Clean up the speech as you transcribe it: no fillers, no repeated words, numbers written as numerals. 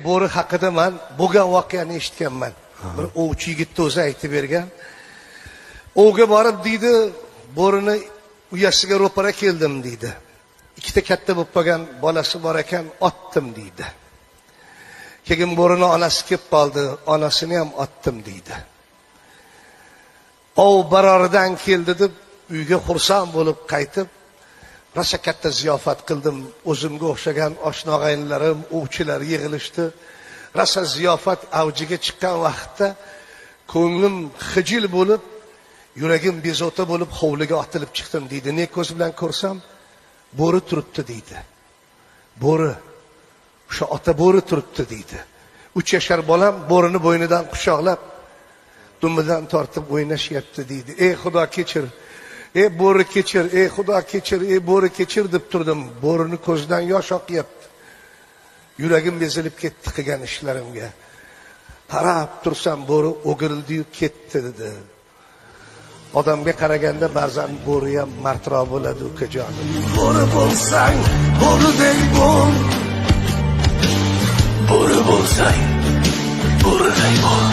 Bo'ri haqida man bo'lgan voqeani eshitganman. Bir ovchi yigitni o'zi aytib bergan. Ovga borib deydi, bo'rini uyasiga ro'para keldim deydi. Ikkita katta bo'lib qolgan bolasi bor ekan, otdim deydi. Keyin bo'rini onasi kelib qoldi, onasini ham otdim deydi. Ov baroridan keldi deb uyga xursand bo'lib qaytib, rosa katta ziyofat qildim. O'zimga o'xshagan oshna og'aynilarim, ovchilar yig'ilishdi. Rosa ziyofat avjiga chiqqan vaqtda ko'nglim xijil bo'lib, yuragim bezovta bo'lib hovliga otilib chiqdim deydi. Ne ko'z bilan ko'rsam, bo'ri turibdi deydi. Bo'ri, o'sha ota bo'ri turibdi deydi. 3 yashar bolam bo'rini bo'ynidan quchoqlab, dumidan tortib o'ynashyapti deydi. Ey Xudo kechir, ey bo'ri kechir, ey Xudo kechir, ey bo'ri kechir deb turdim. Bo'rini ko'zidan yosh oqyapti. Yuragim ezilib ketdi qilgan ishlarimga. Qarab tursam bo'ri o'girildi-yu ketdi dedi. Odamga qaraganda ba'zan bo'ri ham mardroq bo'ladi ukajonim. Bo'ri bo'lsang, bo'ridek bo'l. Bo'ri bo'lsang, bo'ridek bo'l.